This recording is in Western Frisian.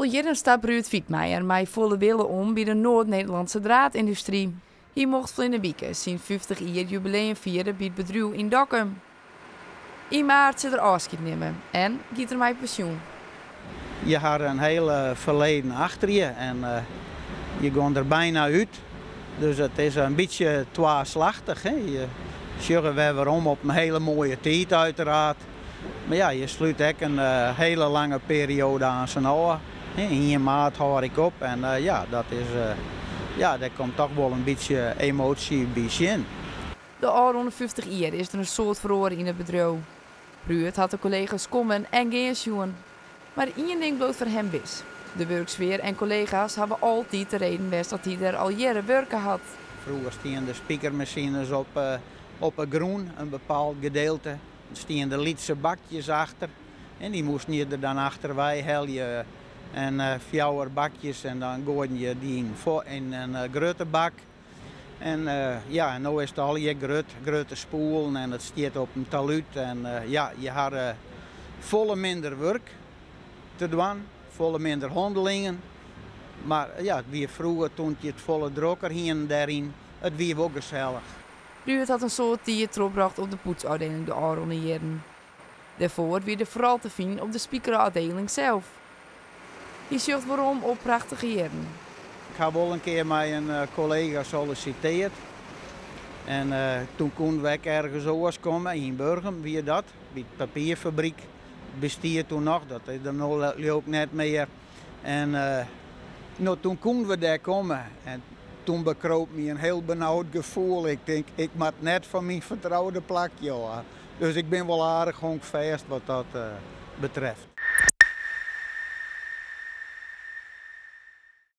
Al jierren stapt Ruurd Vietmeijer mei folle wille om by de Noord-Nederlandse Draadindustrie. Hy mocht ferline wike syn 50 jier jubileum fiere by it bedriuw yn Dokkum. Yn maart sil er ôfskied nimme en giet er mei pensjoen. Je ha in hiele ferleden achter je en je gean der byna út. Dus it is in bytsje twaslachtich. Hè? Je sjogge wer werom op in hiele moaie tiid uiteraard. Mar ja, je slút ek in hiele lange perioade aansen ôf. 1 maart hâld ik op en ja, dat is, ja, dêr komt toch wol in bytsje emoasje by sjen. De ôfrûne 50 jier is der in soad feroare yn it bedriuw. Ruurd hat de kollega's kommen en gean sjoen. Mar ien ding bliuwt foar him wis. De wurksfear en kollega's hawwe altyd de reden west dat hy der al jierren wurke hat. Froeger stiene de spikermasines op 'e grûn, in bepaald gedeelte. Der stiene de lytse bakjes achter en dy moasten je der dan achterwei helje. En fjouwer bakjes en dan goaiden je dy yn in grutte bak. En ja, en no is it allegear grut, grutte spoelen en it stiet op in talúd. En ja, je ha folle minder wurk te dwaan, folle minder hannelingen. Mar ja, it wie froeger toen je it folle drokker hienen dêryn, it wie wol gesellich. Ruurd hat in soad tiid trochbrocht op de poetsôfdieling de ôfrûne jierren. Dêrfoar wie er foaral te finen op de spikerôfdieling sels. Hy sjocht werom op prachtige jierren. Ik ha wol in kear mei in kollega sollisitearre. En toen koene we ek ergens oars komme, yn Burgum wie dat, by it papierfabryk bestie toen noch, dat is der no leau ik net mear. En no, toen koene we dêr komme en toen bekroop my in hiel benaud gefoel. Ik tink, ik moat net fan myn fertroude plakje ôf. Dus ik bin wol aardich honkfêst wat dat betreft.